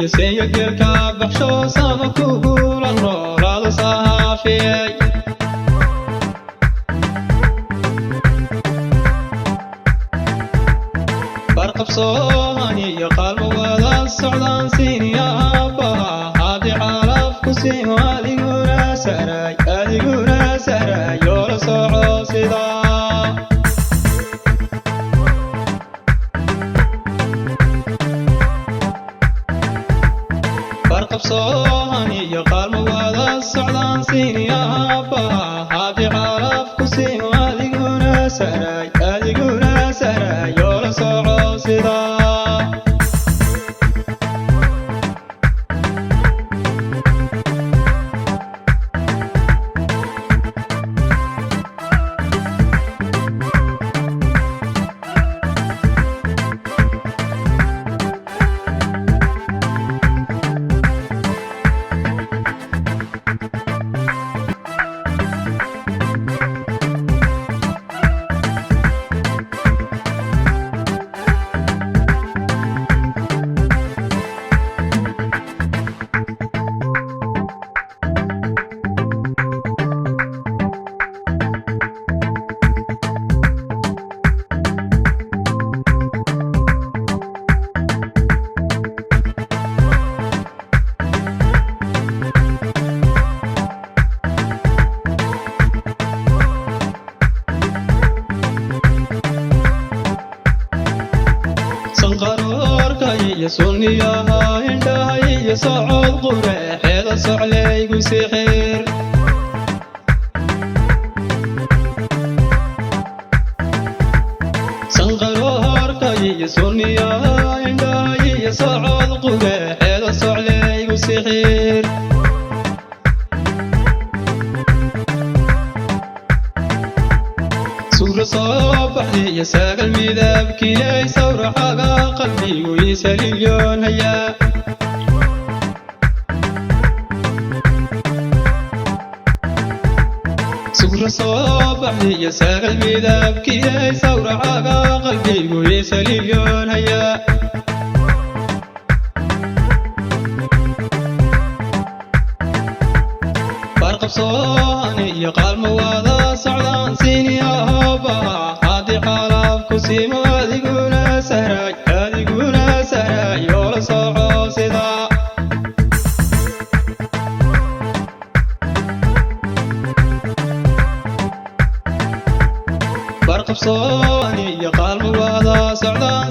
Iyo seeyo geelka baxsho sama kugula noolaado saafiyey. Barqabsoohan iyo qaalmo wada socdaan siiniyaaba haddii calaf ku siimo, adiguna sahray, adiguna sahray oo la soco sidaa. Barqabsoohan iyo qaalmo wada socdaan siiniyaaba haddii calaf ku siimo, adiguna sahray, adiguna sahray oo la soco sidaa. Sanqaroorka iyo sunniyaha indhaha iyo socod qureexeeda soclaygu sixir. Sanqaroorka iyo sunniyaha indhaha iyo socod qureexeeda soclaygu sixir. Suura soo baxday iyo saagal midabkiilay sawracaga qalbigu iisaliyoonhayaa. Suura soo baxday iyo saagal midabkiilay sawracaga qalbigu iisaliyoonhayaa. Barqabsoohan iyo qaalmo wada socdaan siiniyahoba haddii calaf ku siimo, adiguna sahray, adiguna sahray oo la soco sidaa. Barqabsoohan iyo qaalmo wada socdaan.